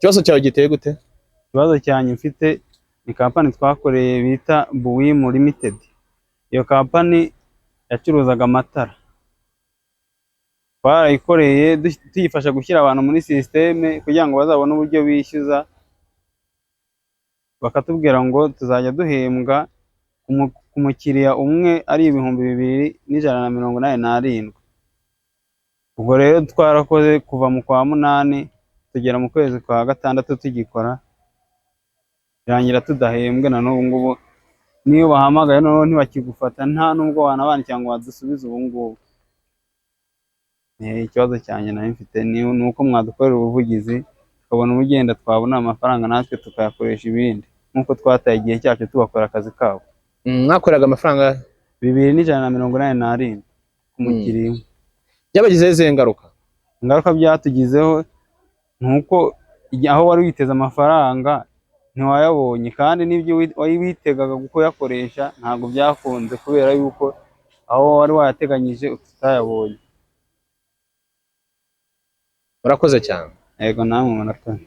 Ikibazo cyawe giteye gute? Ikibazo cyanjye mfite ni kampani twakoreye bita Buwimu Limited. Iyo kampani yacuruzaga amatara, twarayikoreye tuyifasha gushyira abantu muri sisiteme kugira ngo bazabone uburyo bishyuza, bakatubwira ngo tuzajya duhembwa ku mukiriya umwe ari 2187. Ubwo rero twarakoze kuva mu kwa munani tugera mu kwezi kwa gatandatu tugikora, birangira tudahembwe. Na n'ubu ngubu niyo bahamagaye noneho ntibakigufata, nta nubwo wanabandikira ngo badusubize ubu ngubu. Ikibazo cyanjye nari mfite ni uko mwadukorera ubuvugizi tukabona ubugenda, twabona amafaranga natwe tukayakoresha ibindi, nk'uko twataye igihe cyacu tubakora akazi kabo. Mwakoreraga amafaranga 2187 ku mukiriya umwe. Byabagizeho izihe ngaruka? Ingaruka byatugizeho ni uko aho wari witeze amafaranga ntiwayabonye, kandi n'ibyo wari witegaga kuyakoresha ntabwo byakunze kubera yuko aho wari wayateganyije utayabonye. Murakoze cyane. Yego, namwe murakoze.